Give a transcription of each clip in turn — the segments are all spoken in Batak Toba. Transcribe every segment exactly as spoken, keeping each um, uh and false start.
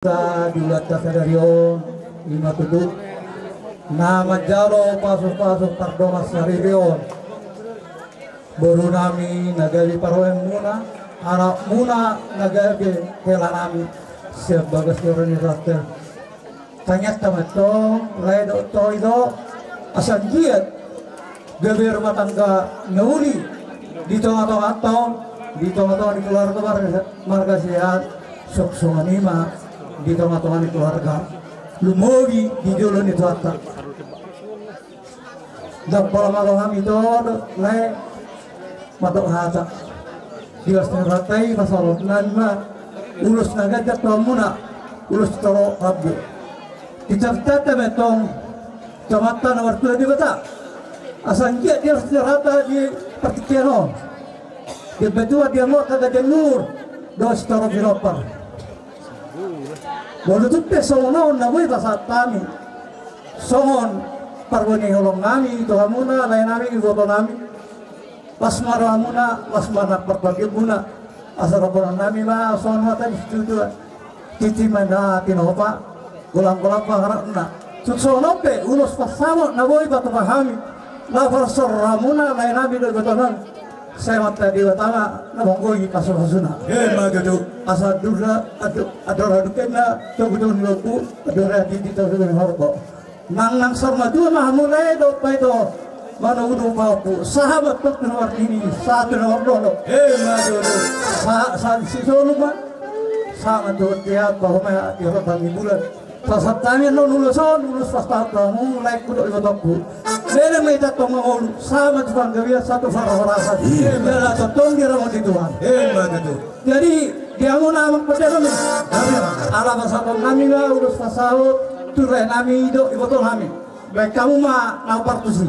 Di ulaonta sadari on, ima tutu na manjalo pasu-pasu pardongansaripeon boru nami na gabe parumaenmuna, anakmuna na gabe hela nami sian bagas joro ni Tuhan. Tangiangta ma antong, lae, dohot toho i do, asa anggiat gabe rumah tangga na uli di tonga-tonganta on, di tonga-tonga ni keluarga marga, marga Siregar, songon i ma di tonga-tonga ni keluarga, lumobi di jolo ni Tuhanta. Ndang pola malo hami, toho do, lae, mandok hata. Di las ni rohanta i pasahaton nami ma ulos na ganjang tu hamuna, ulos torop rambu. Dicaritahon ma antong tu Amanta na martua Debata, asa anggiat di las ni rohanta di partingkian on, di batuan, di anggota, gabe umur dohot sitorop pinompar. Molo tung pe songon on na boi pasahat hami songon parbue ni holong nami tu hamuna, lae nami, iboto nami, las ma rohamuna, las ma nang partingkianmuna. Asa dohonon nami ma songon hata ni situatua: Tintin ma na tinopa, golang-golang pangarahutna. Tung songon on pe ulos pansamot na boi patupa hami, laho pasahat rohamuna, lae nami dohot iboto nami. Sai Amanta Debata ma na manggohi pasu-pasuna. Emma tutu. Asa andor, andor, andor hadumpetna togu-togu ni lombu, andor hatiti togu-togu ni horbo. Nang, nang saur matua ma hamu, lae, dohot paito, manogu-nogu pahompu, sahat ma tu na martini, sahat tu na marnono. Emma tutu. Sa, sa, sisolu ma. Sahat ma tu tiap pahompu di rongga ni bulan. Pasahat hami annon ulos on, ulos pasahaton tu hamu, laengku dohot ibotongku. Leleng ma hita tong mangolu, sahat ma tu panggabean, sahat tu parhorasan. Iya. Jala tongtong diramoti Tuhan. Emma tutu. Jadi, di hamuna amang pande nami, ala pasahaton nami ma ulos pasahat tu lae nami dohot iboto nami. Baen hamu ma na partusi.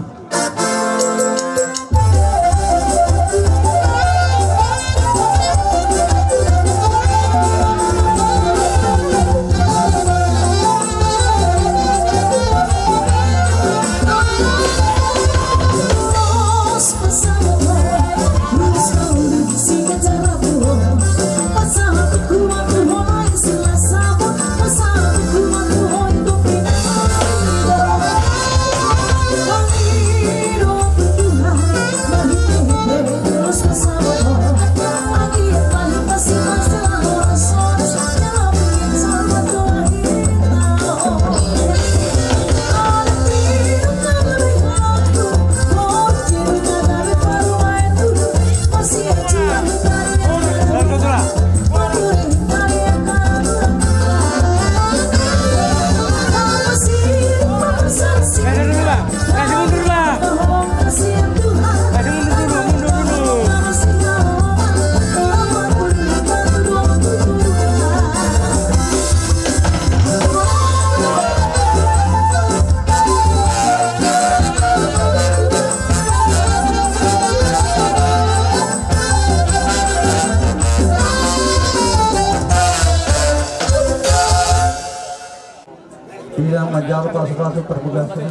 Ia manjalo pasu-pasu parbagason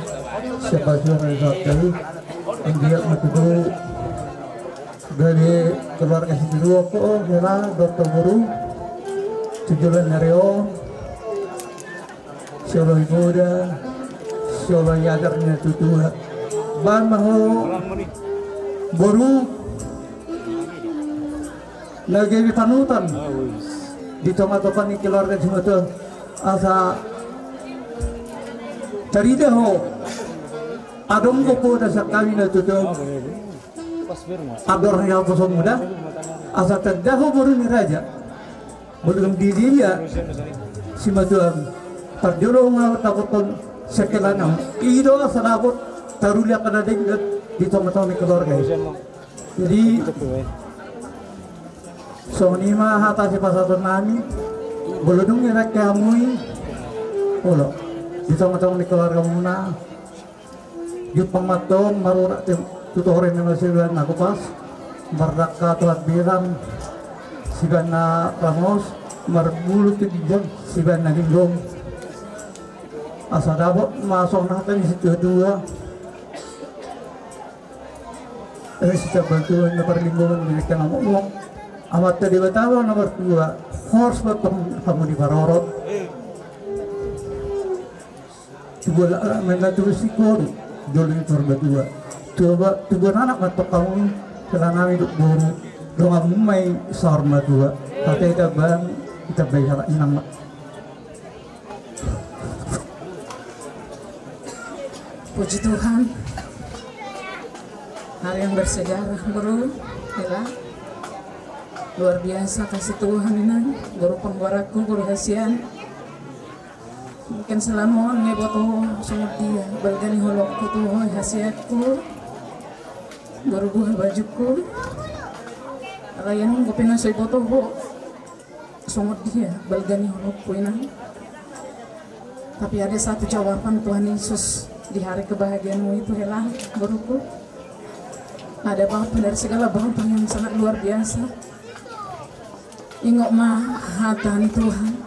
sian bagas joro ni Tuhanta i. Anggiat ma tutu gabe keluarga sitiruon ho, hela dohot boru tu joloan ni ari on. Sioloan ni boda, sioloan ni ajar ni natuatua. Baen ma ho boru na gabe panutan di tonga-tonga ni keluarga simatua, asa tarida ho adong do poda sian hami natuatua, andor ni naposo muda, asa tanda ho boru ni raja. Molo dung didia simatua, parjolo ma dapothon sekelan on, i do asa dapot taruli angka na denggan di tonga-tonga ni keluarga i. Jadi songon i ma hata sipasahaton nami. Molo dung dirangke hamu i, olo, di tonga-tonga ni keluargamuna, jumpang ma antong marurat tu toru ni masiluan na kupas, mardangka tu hambirang sibaen na ramos, marbulu tu ginjang sibaen na linggom. Asa dapot ma songon hata ni situatua: Ri sitambantuan na parlinggoman di nangkin na mokmok, Amanta Debata ma na martua, horas ma antong hamu diparorot. Tubuan anak ma na tubu singkoru, jolo ni Purbatua. Tubuan anak ma tong hamu, hela nami dohot boru, donganmu ma i saur matua. Hata i tambai, tambai halak inang ma. Puji Tuhan. Hari yang bersejarah, boru, hela. Luar biasa kasih Tuhan, inang, boru panggoaranku, boru hasian. Mungkin selama on iboto ho songon dia balga ni holongku tu ho, hasianku, boru buha bajungku. Alai on pe na so iboto ho songon dia balga ni holongku, inang. Tapi ada satu jawaban, Tuhan Yesus, di hari kebahagiaanmu itu, hela, boruku. Ada Bapa dari segala Bapa yang sangat luar biasa. Ingot ma hata ni Tuhan.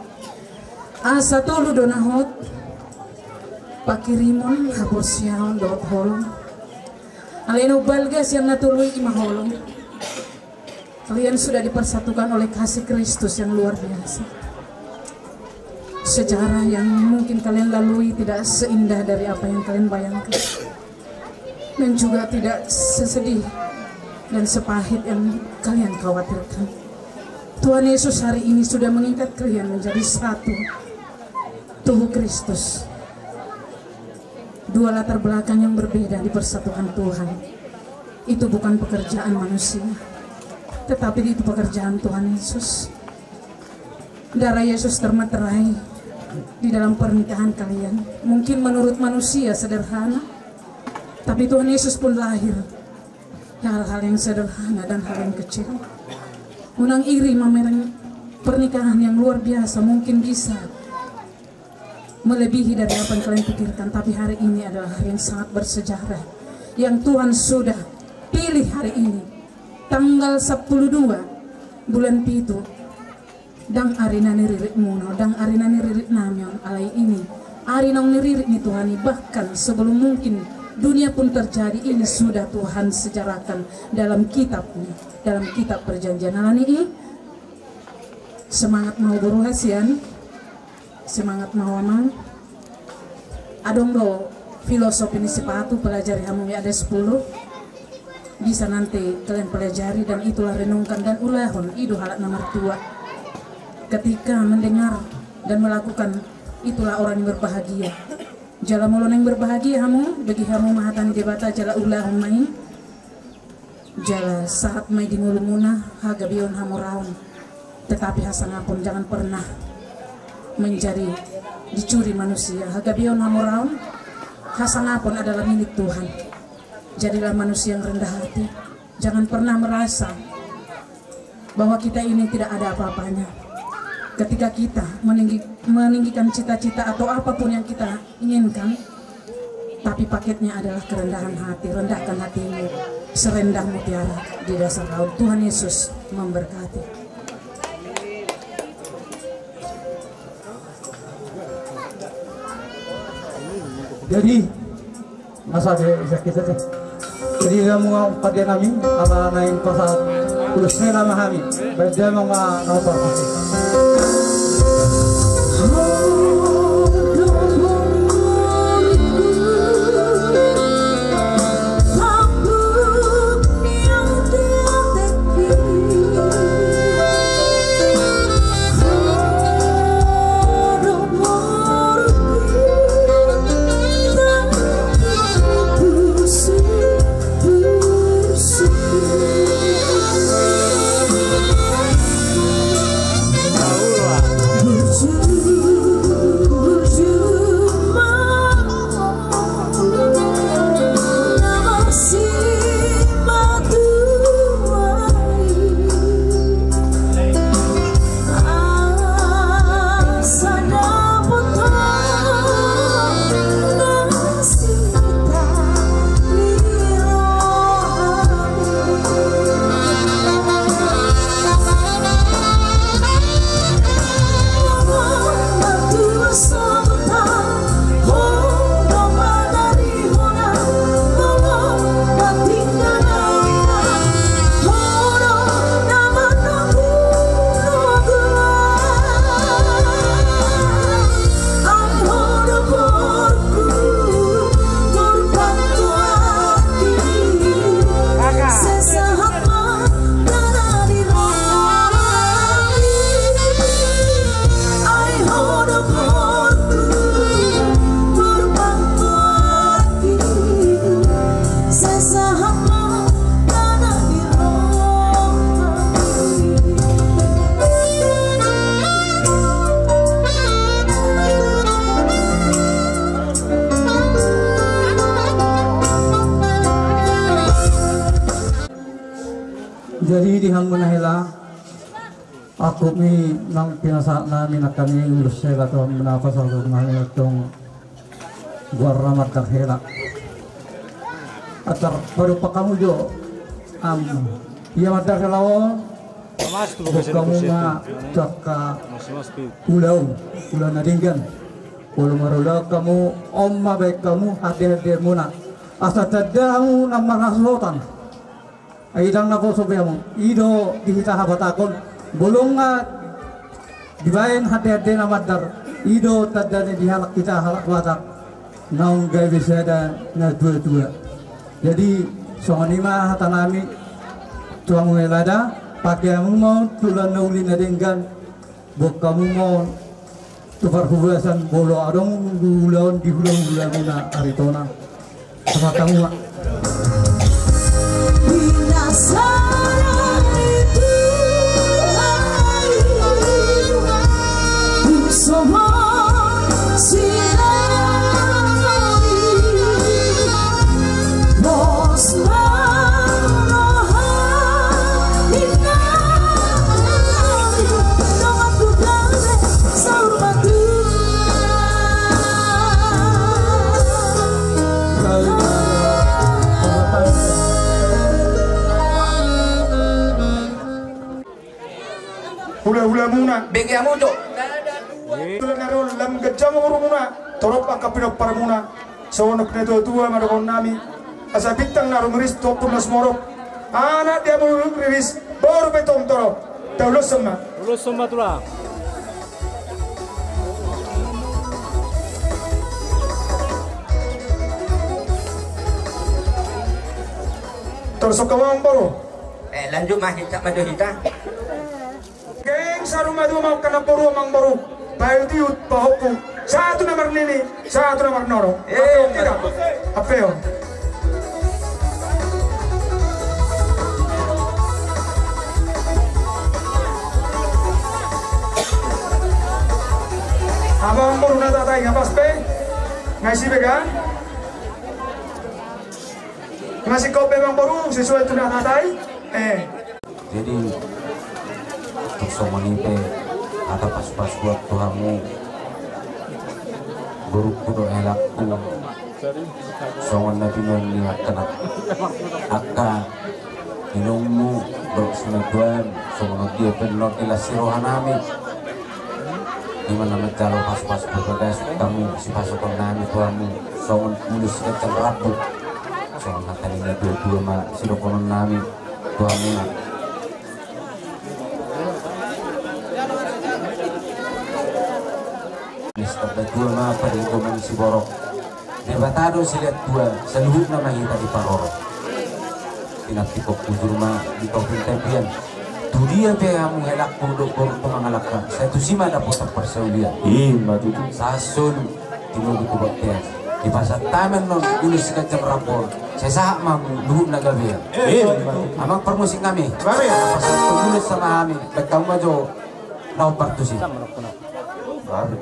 Asa tolu do na hot pangkirimon, haporseaon dohot holong. Alai na umbalga sian na tolu i, ima holong. Kalian sudah dipersatukan oleh kasih Kristus yang luar biasa. Sejarah yang mungkin kalian lalui tidak seindah dari apa yang kalian bayangkan, dan juga tidak sesedih dan sepahit yang kalian khawatirkan. Tuhan Yesus hari ini sudah mengikat kalian menjadi satu tubuh Kristus. Dua latar belakang yang berbeda dipersatukan Tuhan. Itu bukan pekerjaan manusia, tetapi itu pekerjaan Tuhan Yesus. Darah Yesus termeterai di dalam pernikahan kalian. Mungkin menurut manusia sederhana, tapi Tuhan Yesus pun lahir hal-hal yang sederhana dan hal yang kecil. Unang iri mamereng pernikahan yang luar biasa, mungkin bisa melebihi dari apa yang kalian pikirkan, tapi hari ini adalah hari yang sangat bersejarah yang Tuhan sudah pilih hari ini, tanggal sepuluh dua bulan pitu. Ndang ari na niriritmuna on, ndang ari na niriritnami on, alai ini ari naung niririt ni Tuhan i, bahkan sebelum mungkin dunia pun terjadi, ini sudah Tuhan sejarahkan dalam kitab-Nya, dalam kitab perjanjian. Alani i, semangat ma ho boru hasian. Semangat ma ho, amang. Adong do filosofi ni sipatu, pelajari hamu i, ada sepuluh. Bisa nanti kalian pelajari dan itulah renungkan dan ulahon, i do halak na martua. Ketika mendengar dan melakukan, itulah orang yang berbahagia. Jala molo naeng berbahagia hamu, bege hamu ma hata ni Debata jala ulahon ma i. Jala sahat ma i di ngolumuna hagabeon, hamoraon, tetapi hasangapon jangan pernah menjadi dicuri manusia. Hagabeon, hamoraon, hasangapon adalah milik Tuhan. Jadilah manusia yang rendah hati. Jangan pernah merasa bahwa kita ini tidak ada apa-apanya. Ketika kita meninggi-, meninggikan cita-cita atau apapun yang kita inginkan, tapi paketnya adalah kerendahan hati. Rendahkan hatimu serendah mutiara di dasar laut. Tuhan Yesus memberkati. Jadi, masa de, sakit saja. Jadi, dia mau pakai nami, ala naeng pasahat ulos ni nama hami. Baik, dia mau ma-, mau pasahat. Di, di hamuna hela. Aku mi nang pinasahat nami nangkaning ulos hela tu hamuna pasahaton nami tong. Goarna mandar hela. Atar padompak hamu jo. Am, ia mandar hela on. Boi hamu ma tu angka ulaon, ulaon na denggan. Molo marulaon hamu, on ma baen hamu hande-handemuna. Asa tanda hamu na marhasohotan. Ai ndang na poso be hamu. I do di hita habatahon. Molo nga dibaen hande-hande na mandar. I do tanda ni di halak hita halak Batak. Naung gabe sada na tua-tua. Jadi songon i ma hata nami tu hamu hela da, pake hamu ma on tu ulaon na uli na denggan. Boi hamu ma on tu parhobasan molo adong ulaon di hula-hulamuna Aritonang. Sama hamu ma. Hula-hulamuna. Bege hamu jo. Tulang na ro lam ganjang umurmuna. Torop angka pinomparmuna. Songon na tua-tua ma dohonon nami. Asa bintang na rumiris tu ombun na sumorop. Anak dia muluk riris. Boru pe tong torop. Tauloson ma. Uloson ma tulang. Torus angka amangboru. Eh, lanjut ma hita, maju hita. Geng saur matua ma angka namboru amangboru. Paihut-ihut pahompu. Satu na marnini, satu na marnono. Eh, hape on, tidak. Hape on. Amangboru na tatai nga pas pe. Nga isi be kan. Masih kau pe amangboru sesuai tu na tatai. Eh. Jadi tung songon i pe hata pasu-pasu buat tu hamu. Borungku dohot helangku. Songon na binoan ni angka, angka inongmu dohot sinatuam, songon on dia pe nuaeng di las ni roha nami. Ima na manjalo pasu-pasu bagas hamu, sipasohon nami tu hamu songon ulos siganjang rambu. Songon hata ni na tua-tua ma sidohonon nami tu hamuna. Ni sitamba tua ma parlinggoman siborok. Debata do silean tua, saluhutna ma hita diparorot. Pinatikok bujur ma di topi tapian. Tu dia pe hamu helangku dohot borungku mangalangka, sai tusi ma dapotan parsaulian. Ima tutu. Sahat solu, tinogu tu bontean. Dipasahat hami annon ulos siganjang rambu on, sai sahat ma hamu luhutna gabean. Ima tutu. Amang parmusik nami. Gabe. Pasahat ulos sama hami, baen hamu ma jo na hombar tusi. Gabe.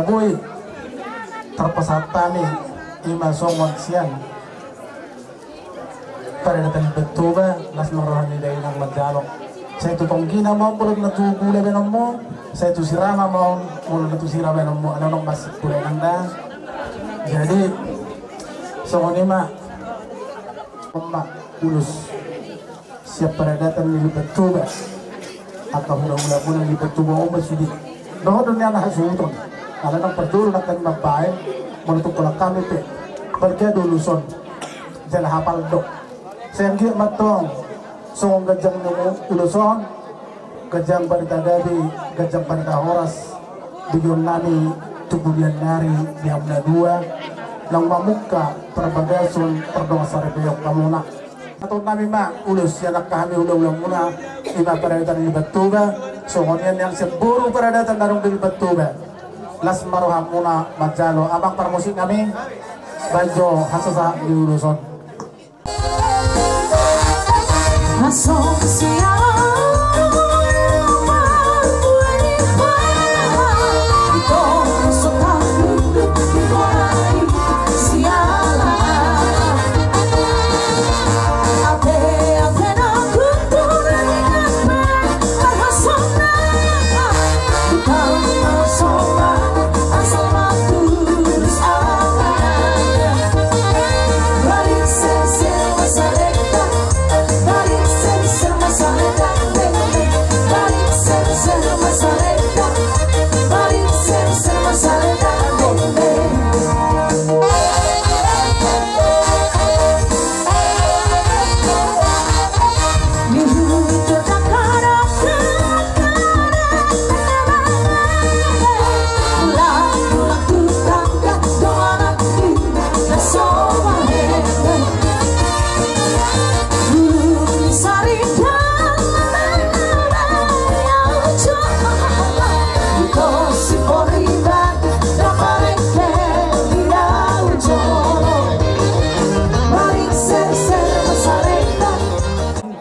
Boi, tarpasahat hami, ima songon sian Paradaton Limbantoba, las ma roha ni dainang manjalo. Sai tu tonggina ma on molo na tu gula baenonmu, sai tu sirana ma on molo na tu sira baenonmu, ala nang masip gula nang da. Jadi, songon i ma, on ma, ulos. Sian paradaton ni Limbantoba. Angka hulahula muna Limbantoba on ma sude. Dohot do nian hasuhuton. Ala nang parjolo nangkin mambaen, molo tung holan hami pe. Balga do ulos on. Jala hapal do. Sai anggiat ma tong. Songon ganjang ni ulos on. Ganjang barita gabe, ganjang barita horas. Begeon nami tu pudian ni ari di hamuna dua. Laho mamungka parbagason pardongansaripeon hamuna. Pasahaton nami ma ulos sian angka hami hulahula muna, ima paradaton Limbantoba, songon i nian sian boru paradaton na adong di Limbantoba. Las ma rohamuna manjalo, amang parmusik nami, baen jo hasasahat ni ulos on.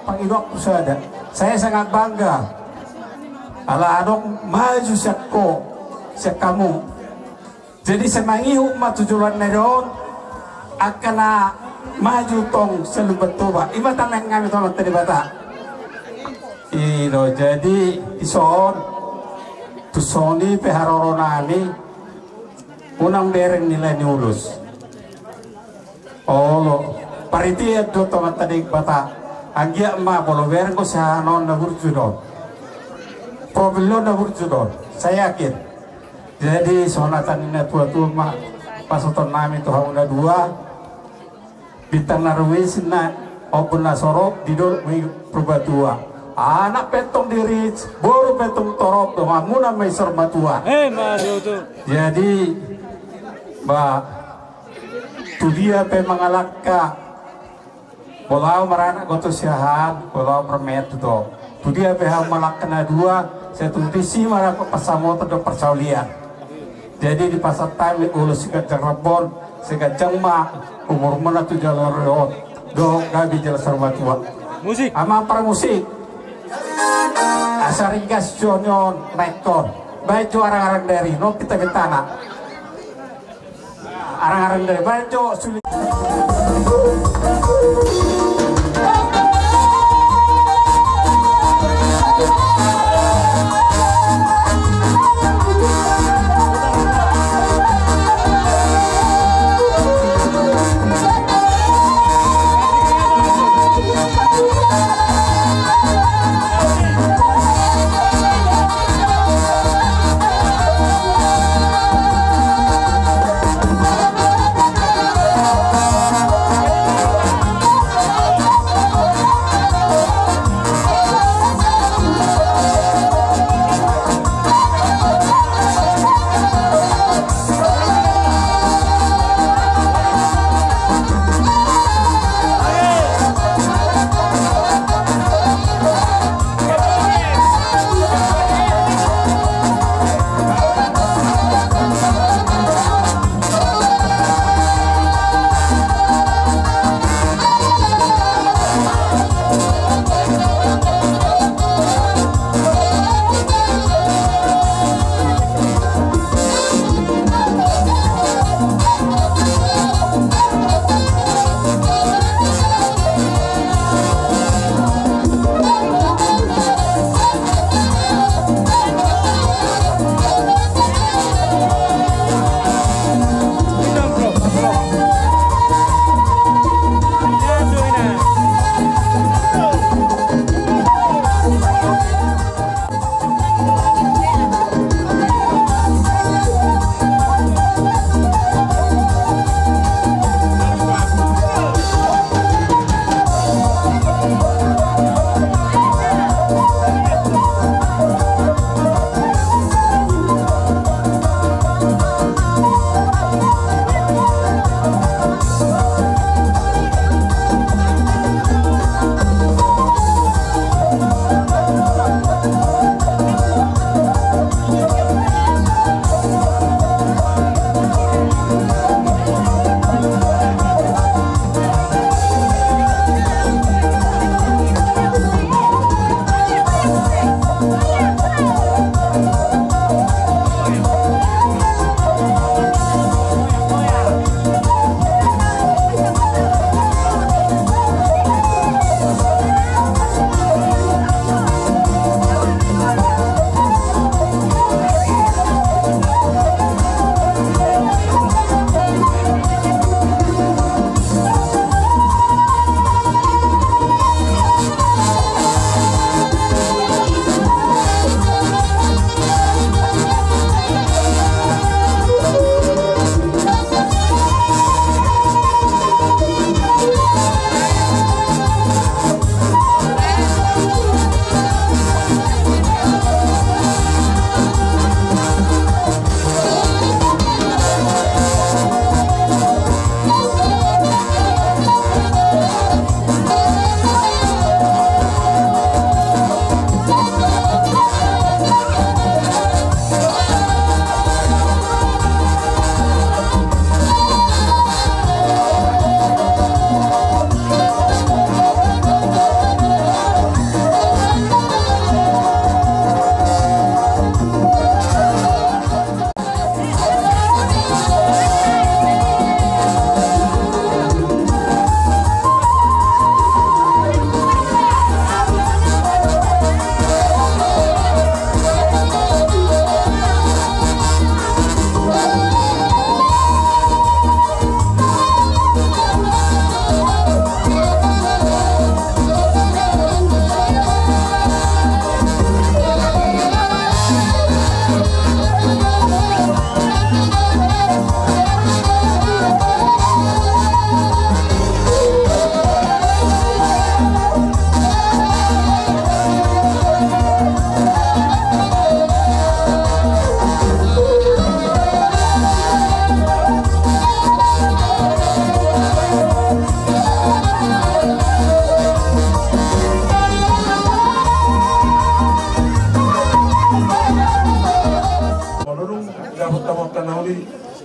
Pangidoanku sada, saya sangat bangga ala adong maju sian ho, sian hamu. Jadi sai mangihut ma tu joloan ni ari on angka na maju tong sian Lumban Toba. Ima tanda ni hami tu Amanta Debata. I do, jadi dison tu songon i pe haroro nami, unang bereng nilai ni ulos. Olo, paritian do tu Amanta Debata. Anggiat ma molo bereng ho sian on na burju do on. Profil on na burju do on. Saya yakin. Jadi songon hata ni na tua-tua ma pasahaton nami tu hamuna dua. Bintang na rumiris na ombun na sorop di dolok ni Purbatua. Anak pe tong riris, boru pe tong torop, donganmuna ma i saur matua. Emma tutu. Jadi, ba, tu dia pe mangalangka, molo ahu maranak do tu siahaan, molo ahu marmeet do. Tu dia pe hamu mangalangka na dua, sai tu disi ma dapot pansamotan dohot parsaulian. Jadi dipasahat hami ulos siganjang rambon, sai ganjang ma umurmuna tu joloan on. Dohot gabe jala saur matua. Musik. Amang parmusik. Asa ringgas jo nion naengkon. Baen jo arang-arang dari, nunga pinta-pintana. Arang-arang dari, baen jo sulit.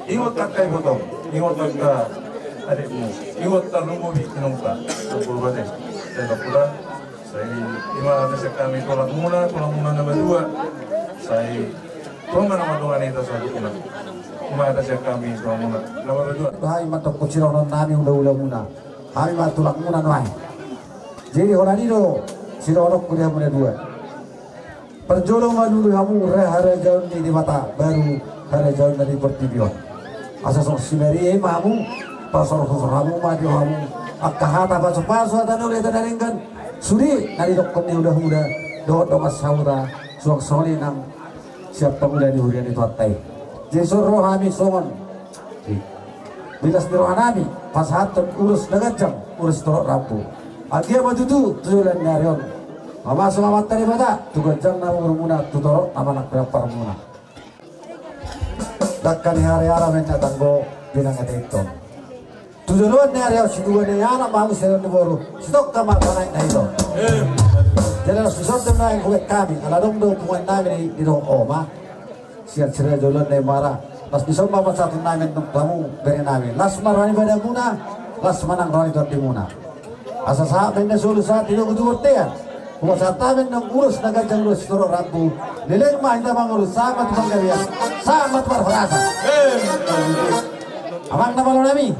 Ingot angka ibotong, ingot angka adikmu, ingot tarlumobi inongta. Tungkol bate. Sai tungkol. Sai ima hata sian hami tulangmuna, tulangmuna na madua. Sai tonga nama tonga nita satu ima. Ima hata sian hami tulangmuna na madua. Hai, mandok sidohonon nami hula-hulamuna. Hami ma tulangmuna nuaeng. Jadi holan i do sidohononku di hamu na dua. Parjolo ma lului hamu ra harajaon ni Debata, baru harajaon na di portibi on. Asa songon si Maria i ma hamu, pasorhor hamu ma di hamu angka hata pasu-pasu, hata na uli, hata na denggan. Sude na didokkon ni hula-hula dohot dongan sahuta, suang songon i nang sian pangula ni huria ni Tuhanta i. Jadi so ro hami songon i. Di las ni roha nami pasahathon ulos na ganjang, ulos torop rambu. Anggiat ma tutu tu joloan ni ari on mamasu ma Amanta Debata tu ganjang na umurmuna, tu torop na manang pinamparanmuna. Dangka ni hariara ma inna tanggo, pinangido i tong. Tu joloan ni ari on, situan ni anak ma hamu, situan ni boru, sitongka ma panaek na i tong. Jadi las ni son do nuaeng hubaen hami, ala adong do punguan nami di, di dohot oma. Sian sira joloan na i ma ra. Las ni son ma pasahaton nami annon tu hamu bere nami. Las ma roha ni badanmuna, las ma nang roha ni tondimuna. Asa sahat ma inna solu, sahat ma inna tu bontean. Hupasahat hami annon ulos na ganjang, ulos torop rambu. Leleng ma hita mangolu, sahat ma tu panggabean, sahat ma tu parhorasan. Amang na malo nami.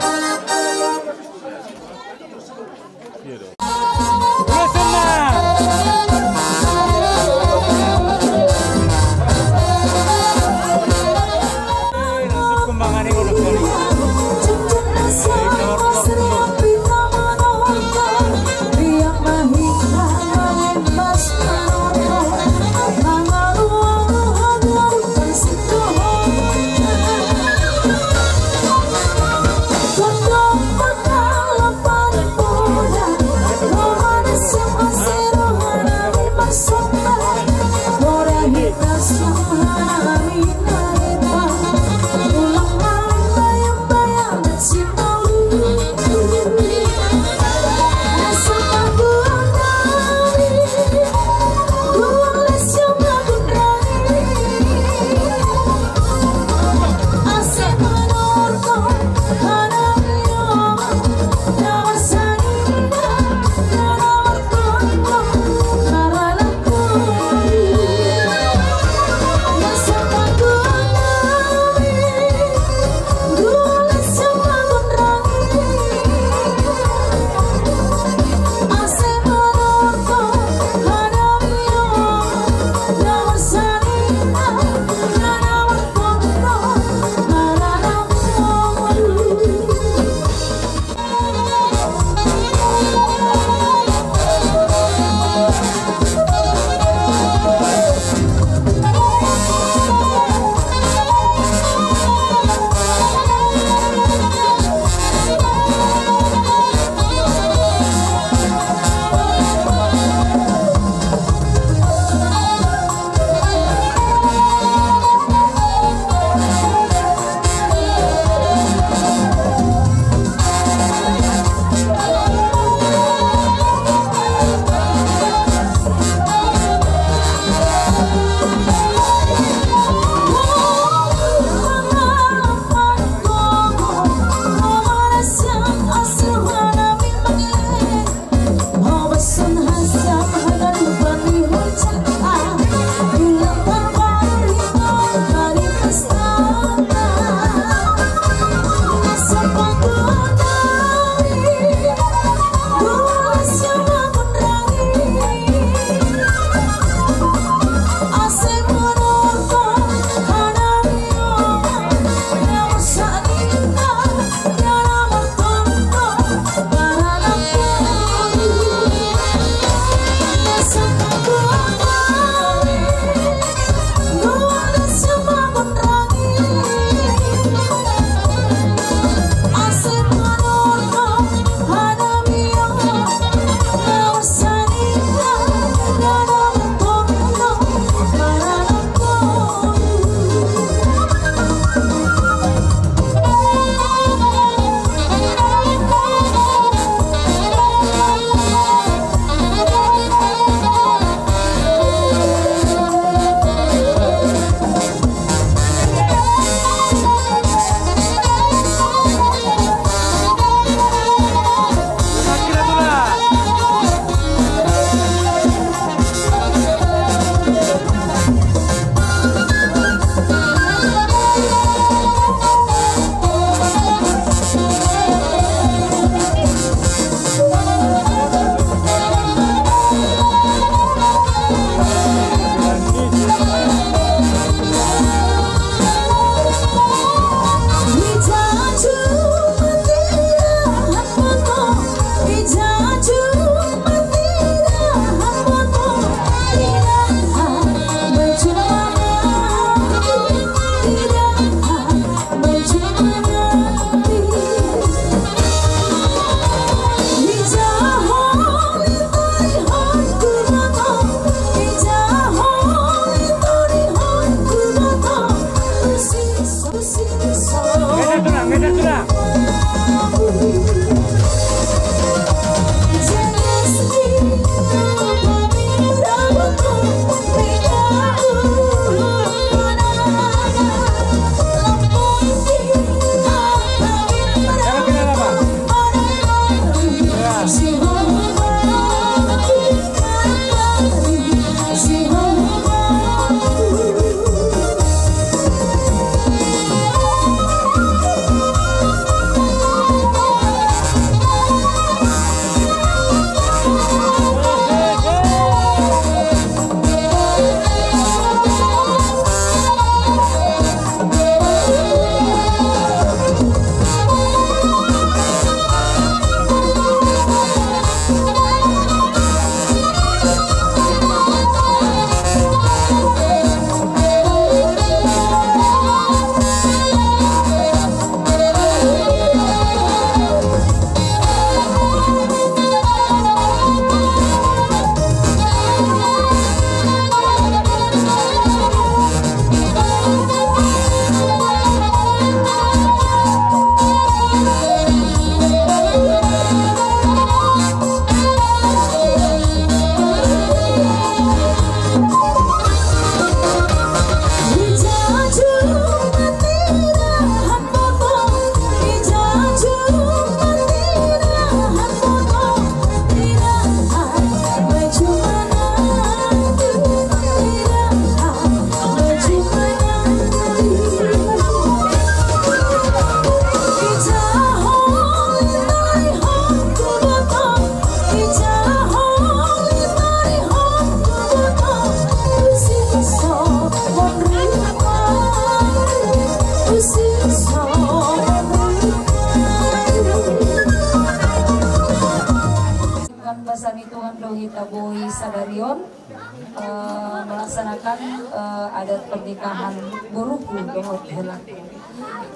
Eh, melaksanakan, eh, adat pernikahan boruku dohot helangku.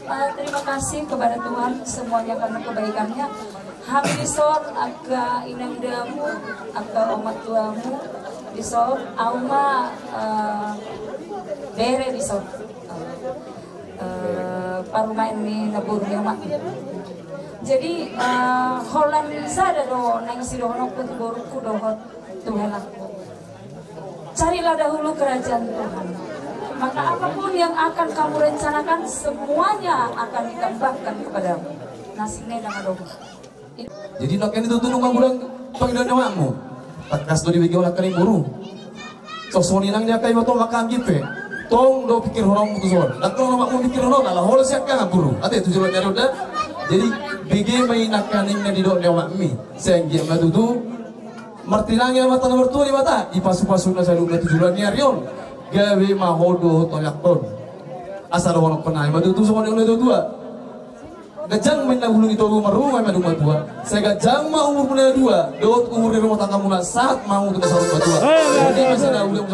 Eh, terima kasih kepada Tuhan semuanya karena kebaikannya. Hami dison angka inandamu, angka omak tuamu dison, au ma, eh, bere dison. Eh, parumaen ni naboru ni omak. Jadi, eh, holan sada do naeng sidohononku tu boruku dohot tu helangku. Carilah dahulu kerajaan Tuhan. Maka apapun yang akan kamu rencanakan, semuanya akan ditambahkan kepadamu. Nasing ne dang adong. Jadi nangkin itu tu nunga gudang pangidoan ni omakmu. Tangkas do dibege olah kaning boru. Songon i nang nian angka iba tong mangkahan gimpe. Tong do pikirhononmu tu son. Dang tong omakmu pikirhonon, ala holan sian angka boru. Ate tu jolo nyari onda. Jadi bege ma i nangkaning na didok ni omakmi. Sai anggiat ma tutu martinangi amanta na martua Debata, dipasupasu na saluhutna tu joloan ni ari on. Gabe ma ho dohot oyakhon. Asa dohononhon nami ma tutu songon na nidok ni natua-tua. Ganjang ma inna bulung i togu, marungu ma i madung matua. Sai ganjang ma umurmuna na dua dohot umur ni rumah tanggamuna, sahat ma hamu tu masa na tua. Jadi masih na bulung.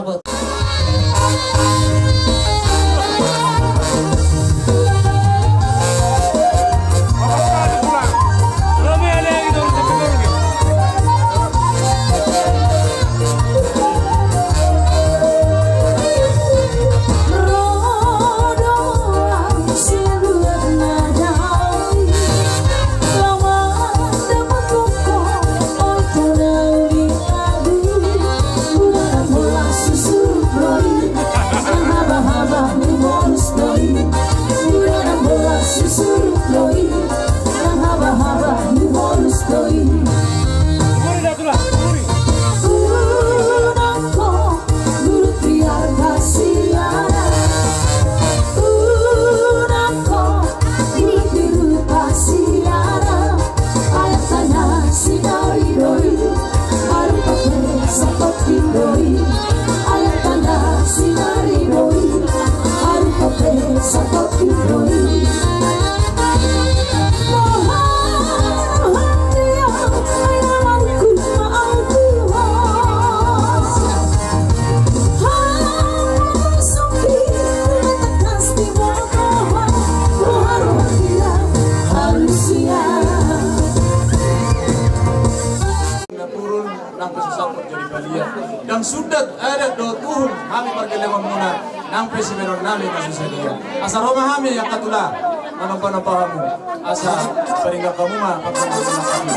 Nang pe so sampot jadi balia. Dang sundat adat dohot uhum hami pargellengonmuna. Nang pe sibahenon nami na so sadia. Asa ro ma hami angka tulang manompa-nompa hamu. Asa paringgak hamu ma pangkatahon nami.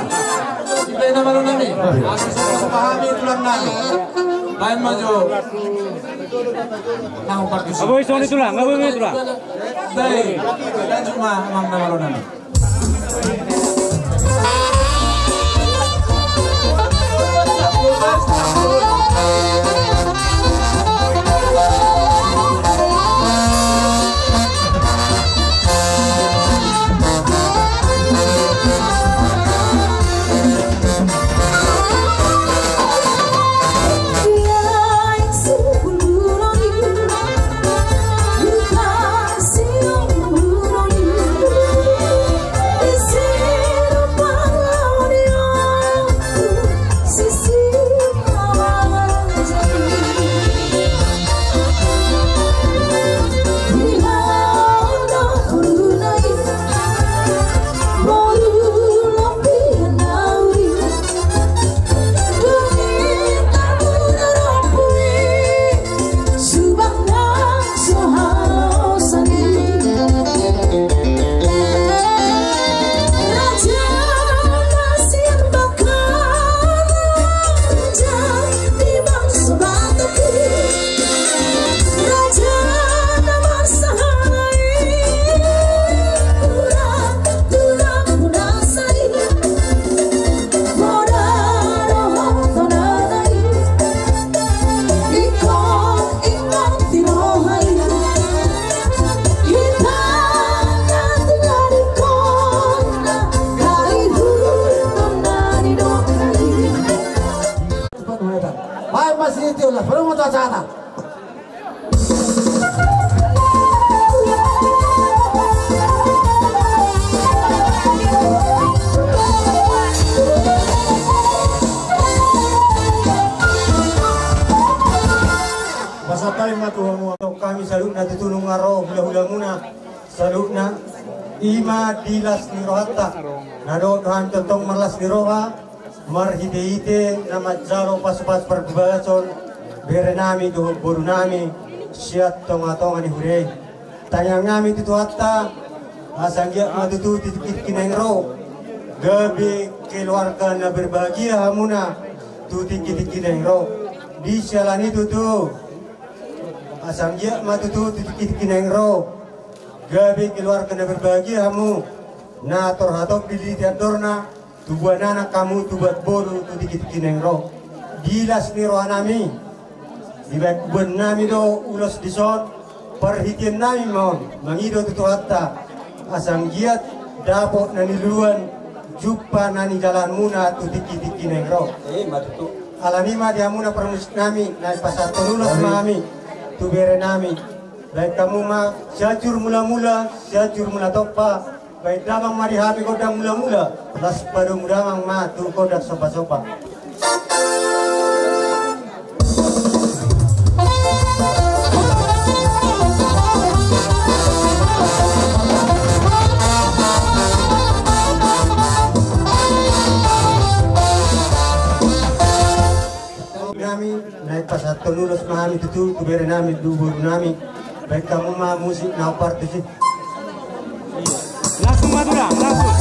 Dibahen na malo nami. Asa so panompa hami tulang nami. Bahen ma jo. Nang partusi. Abo isoni tulang, abo isoni tulang. Baik. Lanjut ma amang na malo nami. Baen ma tu hamu. Hami saluhutna tutu nunga ro hulahulamuna saluhutna. I ma di las ni rohanta. Na dohot hami tongtong marlas ni roha. Marhitehite na manjalo pasupasu parbagason berenami dohot borunami sian tongatonga ni huria i. Tangiangnami tu Tuhanta, asa anggiat ma tutu tu tingkitingki naeng ro gabe keluarga na berbahagia hamuna tu tingkitingki naeng ro. Di siala ni i tutu, asa anggiat ma tutu tu tingkitingki naeng ro gabe keluarga na berbahagia hamu, na torhatop diliti andorna, tubuan anak hamu, tubuan boru tu tingkitingki naeng ro. Di las ni rohanami, dibaen buannami do ulos dison. Parhiteannami ma on mangido tu Tuhanta, asa anggiat dapot na niluluan, jumpa na nidalanmuna tu tingkitingki naeng ro. Alani i ma di hamuna parmusiknami, naeng pasahathon ulos ma hami tu berenami. Baen hamu ma Sianjur Mulamula, Sianjur Mulatompa. Baen damang ma di hami gondang mulamula, laos padomu damang ma tu gondang sombasomba. Hami naeng pasahathon ulos ma hami tutu tu berenami, tu borunami. Baen hamu ma musik na ompar tusi. Langsung Madura, langsung.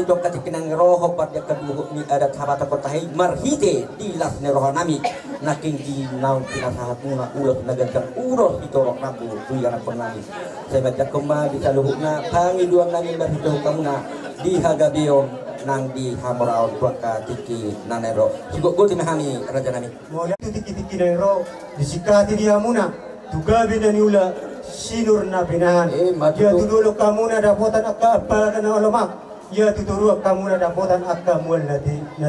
Dok katik pinang roho pada kedua ni adat habat kota hei marhite di las ni roha nami. Naking di naung pinasahat muna ulos na ganjang ulos di torok rambu tu iana pun nami. Saya baca kema di saluhutna pangiduan nami marhite hukamuna di hagabeon nang di hamoraon buat katik na nero. Sigok goti na hami raja nami. Mauliate tu tingki-tingki na i ro, disingkati di hamuna tu gabe na niula, sinur na pinahan. Ia tu dolok hamuna dapotan angka apala na olo ma. Ia tu toruan hamuna dapotan angka mual na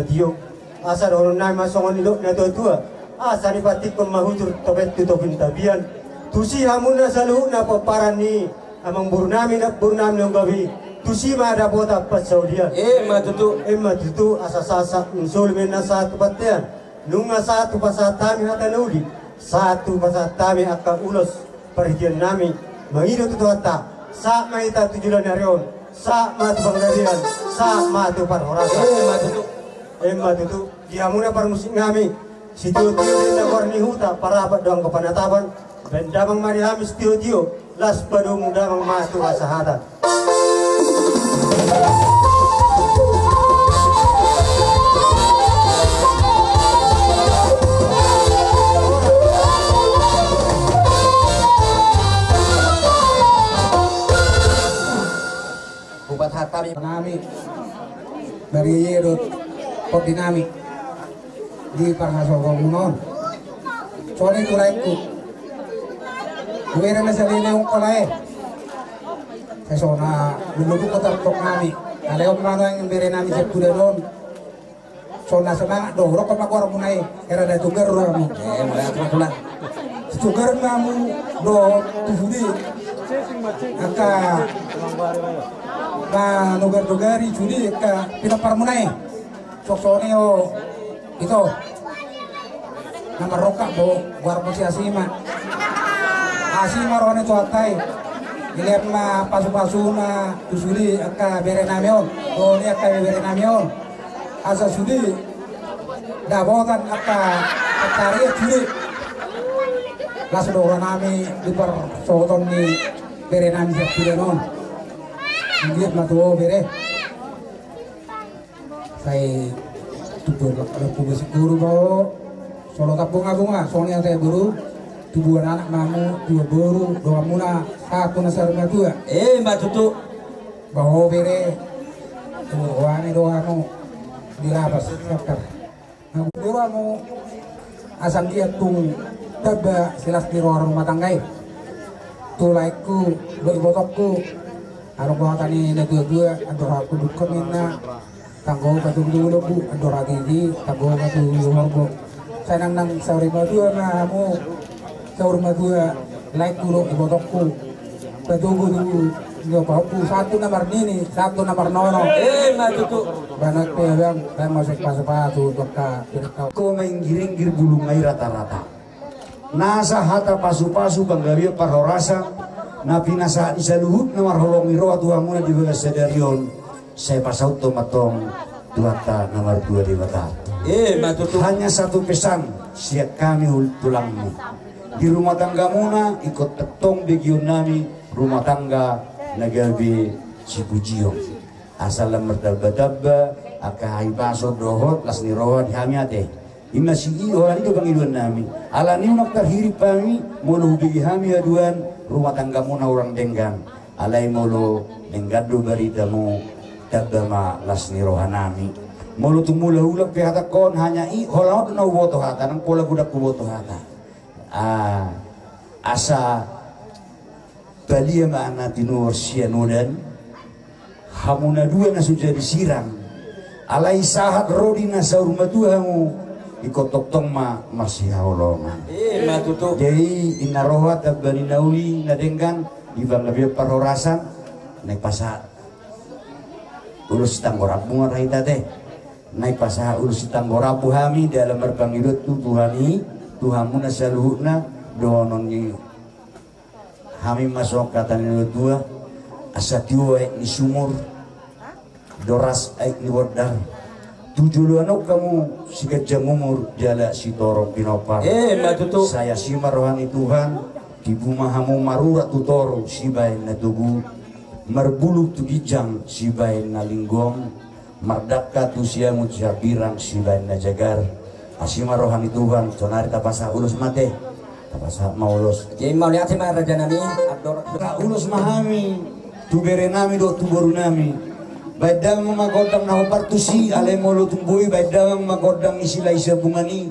tio. Asa dohonon nami ma songon nidok na tua-tua, asa dipantikkon ma hujur topet tu topin tapian. Tusi hamuna saluhutna pomparan ni amangboru nami, namboru nami na umbabi, tusi ma dapotan pansaulian. Ima tutu. Ima tutu, asa sahat-sahat nunga solu ma na sahat tu pantean. Nunga sahat hupasahat hami hata na uli, sahat hupasahat hami angka ulos parhitean nami mangido tu Tuhanta. Sahat ma hita tu joloan ni ari on, sahat ma tu panggabean, sahat ma tu parhorasan. Ima tutu. Ima tutu. Di hamuna parmusik nami, sitio-tio di na goar ni huta, parapat dohot angka panatapan. Baen damang ma di hami sitio-tio, laos padomu damang ma tu hasahatan. Hupasahat hami nami, barieye dohot pondi nami di parhasohoton on. Songon i tu laengku. Hubereng na saleleng on, lae. Sai songon na bulung tu kota tong nami. Alai on ma nuaeng bere nami sian Pudaon on. Songon na semangat do, rokkon ma goarmuna i, era da tugar do hamu. Eh, mulai aturan tulang. Tugar ma hamu do tu sude. Angka manogari-nogari sude angka pinomparmuna i. Songon i o ito. Na marrongkap do goarmu si asi ma. Asi ma roha ni Tuhanta i. Dilehon ma pasu-pasuna tu sude angka bere nami on. Dohot angka bere nami on. Asa sude dapotan angka pangarian sude. Las do roha nami di parsohoton ni bere nami sian Pudaon on. Dilehon ma tu ho bere. Sai tubuan anak ma hamu, boru, songon i ate boru. Tubuan anak ma hamu, tubuan boru, donganmuna sahat tu na saur matua. Ima tutu. Ba ho bere, tu ho hami donganmu di lapas Sangkar. Boru hamu asa anggiat tung tamba silas ni roha rumah tangga i. Tu laengku dohot ibotongku. Adong do hata ni na tua-tua, andor hata dungkon ninna. Tanggo patubu tu lombu, andor hata i tanggo patubu tu horbo. Sai nang nang saur matua ma hamu. Saur matua laengku dohot ibotongku. Patubu tu, tu pahompu, sahat tu na marnini, sahat tu na marnono. Ima tutu. Ba nuaeng pe abang, baen ma sek pasu-pasu tu angka pinangkau. Ho mainggir-inggir bulung na i rata-rata. Nasa hata pasu-pasu panggabean parhorasan na pinasahat ni saluhutna marholong ni roha tu hamuna di bagasan sadari on. Sai pasaut ma tong Tuhanta na martua Debata. Ima tutu. Hanya satu pesan sian hami hul-, tulangmu. Di rumah tanggamuna ingkon tongtong begeonnami rumah tangga na gabe sipujion. Asa lam martamba-tamba angka hahipason dohot las ni roha di hami ate. Ima si i holan i do pangidoannami. Alani i unang tarhirim hami molo hubege hami haduan rumah tanggamuna hurang denggan. Alai molo denggan do baritamu, tamba ma las ni rohanami. Molo tung mula-ula pe hatangkon, hanya i holan on na huboto hata, nang pola godang huboto hata. Ah, asa palia ma na tinuhor sian udan, hamu na dua na so jadi sirang. Alai sahat ro di na saur matua hamu, ingkon tongtong ma marsihaholongan. Ima tutu. Jadi inna roha tamba ni na uli na denggan di panggabean parhorasan, naeng pasahat ulos sitanggo rambu ma hita ate. Naeng pasahat ulos sitanggo rambu hami dalam marpangidoan tu Tuhan i, tu hamuna saluhutna, dohonon ni hami ma songon hata ni na tua, asa tio aek ni sumur, doras aek ni bondar, tu joloan on hamu siganjang umur jala sitorop pinompar. Ima tutu. Sai asi ma roha ni Tuhan, tibu ma hamu marurat tu toru sibaen na togu, marbulung tu ginjang sibaen na linggom. Mardangka tu siamun sihambirang sibaen na jagar. Asi ma roha ni Tuhan, sonari tapasahat ulos ma ate. Tapasahat ma ulos. Jadi mauliate ma raja nami, andor. Ulos ma hami tu bere nami dohot tu boru nami. Baen damang ma gondang na hombar tusi, alai molo tung boi baen damang ma gondang ni Silahi Sabungan i.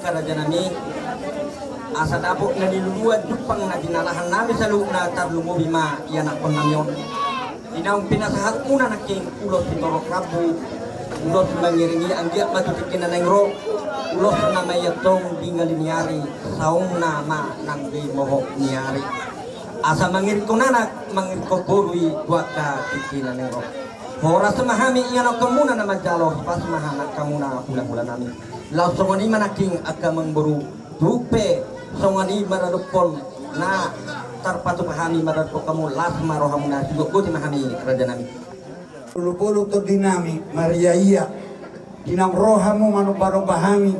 Raja nami, asa dapot na niluluan jumpang na jinalahan nami saluhutna, tarlumobi ma ianakhon nami on. Di naung pinasahat muna nangkin ulos sitorop rambu, ulos mangiringi anggiat ma tu tingki na naeng ro, ulos na maias tong di ngali ni ari, saongna ma nang di mohop ni ari. Asa mangiringhon anak, mangiringhon boru i tu angka tingki na naeng ro. Horas ma hami ianakhon muna na manjalo, horas ma hami angka muna hulahula nami. Laos songon i ma nangkin angka amangboru, tung pe songon i maradophon na tarpatupa hami maradophon hamu, las ma rohamuna, sigotgoti ma hami raja nami. Olopolop tondi nami, marria ia. Di naung ro hamu manombanomba hami,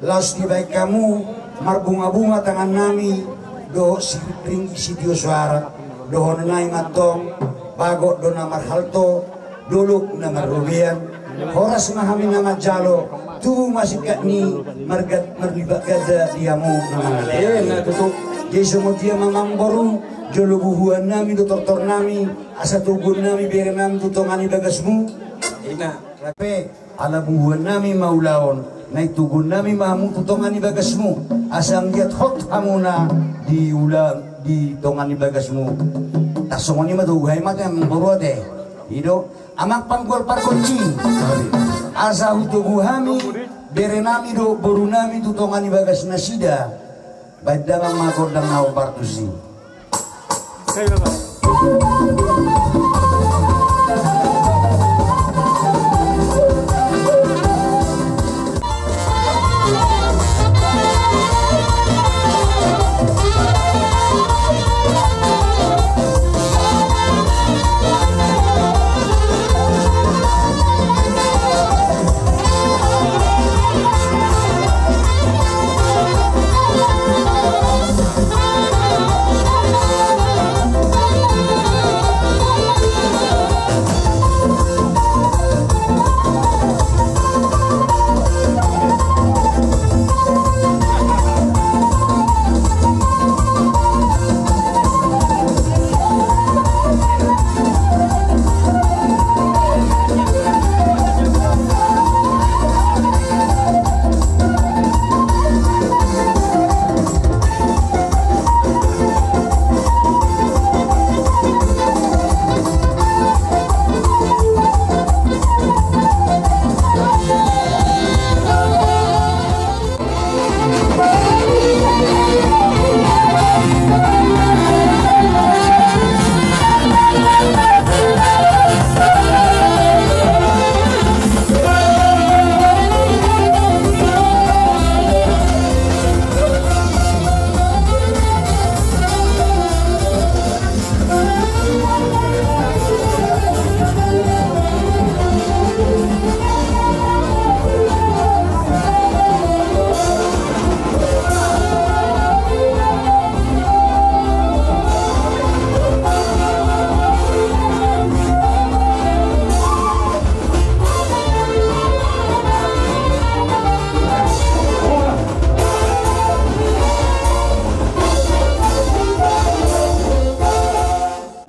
laos dibahen hamu marbungabunga tangan nami, dohot siringgit sitio soara, dohononna i ma antong, bagot do na marhalto, dolok na marrobean, horas ma hami na manjalo, tubu ma singkat ni marga-, marlipat ganda di hamu na mangalean. Jadi songon dia ma amangboru, jolo buhuan nami do tortor nami, asa toguon nami bere nami tu tonga ni bagasmu. Ina. Pe, ala buhuan nami ma ulaon, na itoguon nami ma hamu tu tonga ni bagasmu, asa anggiat hot hamuna di ula-, di tonga ni bagasmu. Tarsongon i ma togu hami ma tu amangboru ate. I do, amang panggual pargonsi. Asa hutogu hami bere nami dohot boru nami tu tonga ni bagas nasida. Bahen damang ma gondang na hombar tusi.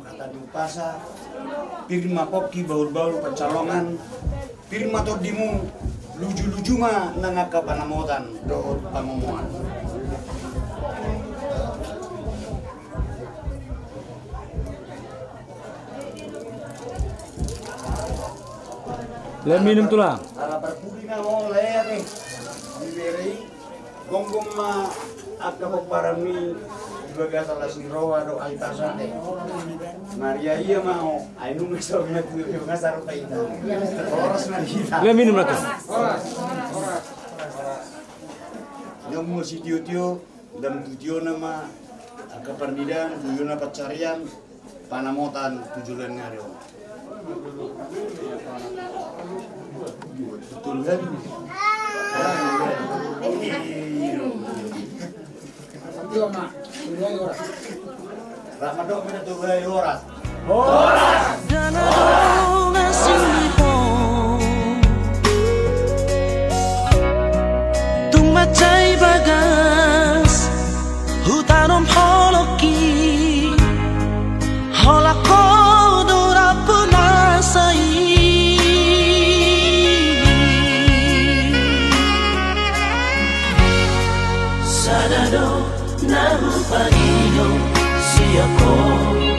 Hata ni umpasa, pir ma pongki bahulbahul pansalongan, pir ma tondimu, lujuluju ma nang angka panamotan dohot pangomoan. Lae minum tulang. Ala parpudi na ho lae ate. Di bere i. Gonggom ma angka pomparanmi di bagasan las ni roha dohot ahu tasa ate. Marria ia ma ho, ai nunga saur matua, nunga saur paita. Horas ma di hita. Lae minum na tu. Nyom ma sitiotio, dam tu tiona ma angka parnidaan, tu tiona pansarian. Panamotan tu joloan ni ari on. Rap mandok ma da tu horas. Horas. Danau na sinipo. Tung mansai bagas hutanom holongki. Holan ho do rambu na sai. Na hupaido sian ho.